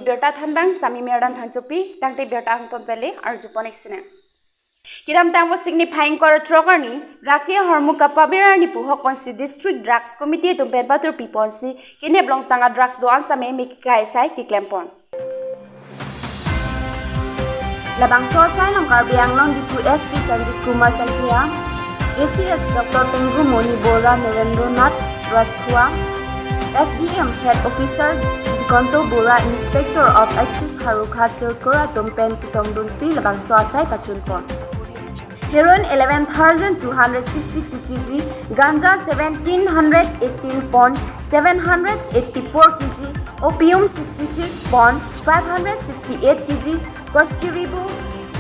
berta thanbang sami merdan thanchupi tangte berta hangton pele arju poneksine kiram tangbo signifying kor trogarni rakya hormu kapabirani puhokonsi district drugs committee tumpen patur piponsi kine blong tanga drugs do ansame mikai sai kiklempon labang so sai long karbiang long dipu SP Sanjit Kumar Saikia ACS Dr. Tengu Moni Bora Narendranath Rajkhua SDM Head Officer Digonto Bora Inspector of Axis Harukhat Sarkara Tumpen Chitongdun Si labang so sai pachunpon Heroin 11,262 kg, ganja 1,718.784 kg, opium 66.568 kg, Kostiribu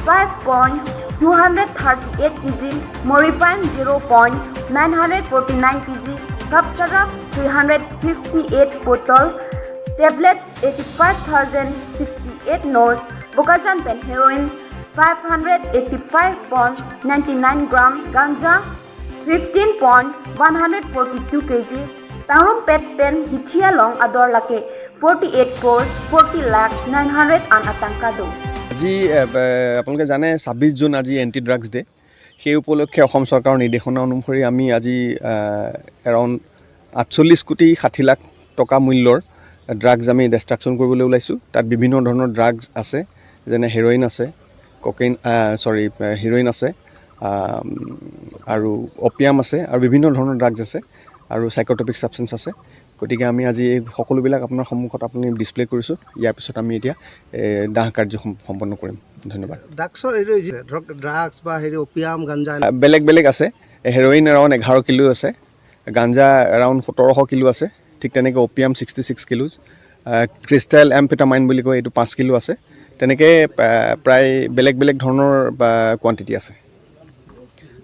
5.238 kg, morphine 0.949 kg, cough syrup 358 bottle, tablet 85,068 nose, Bokajan pen heroin 585.99 gram, ganja 15.142 kg, Tangrum pet pen hithia long ador lake 48 crores 40 lakhs 900 an atangkado. আজি আপোনালোকে জানে 26 June আজি anti drugs day. সেই উপলক্ষে অসম চৰকাৰৰ নিৰ্দেশনা অনুসৰি আমি আজি এৰাউণ্ড 48 কোটি 60 লাখ টকা মূল্যৰ ড্ৰাগছ আমি ডেষ্ট্ৰাকশ্যন কৰিবলৈ ওলাইছোঁ। তাত বিভিন্ন ধৰণৰ ড্ৰাগছ আছে, যেনে হেৰইন আছে, ককেইন, চৰি, হিৰইন আছে আৰু অপিয়াম আছে আৰু বিভিন্ন ধৰণৰ ড্ৰাগছ আছে আৰু চাইক'ট্ৰপিক ছাবষ্টেঞ্চ আছে। গতিকে আমি আজি এই সকলোবিলাক আপোনাৰ সন্মুখত আপুনি ডিছপ্লে কৰিছোঁ। ইয়াৰ পিছত আমি এতিয়া দাহ কাৰ্য সম্পন্ন কৰিম। ধন্যবাদ। ড্ৰাগছৰ এইটো ধৰক ড্ৰাগছ বা হেৰি অপিয়াম, গাঞ্জা? বেলেগ বেলেগ আছে। হেৰইন এৰাউণ্ড 11 কিলো আছে, গাঞ্জা এৰাউণ্ড 1700 কিলো আছে, ঠিক তেনেকৈ opium 66 kilos, crystal amphetamine বুলি কয় এইটো 5 কিলো আছে। তেনেকৈ প্ৰায় বেলেগ বেলেগ ধৰণৰ কোৱাণ্টিটি আছে।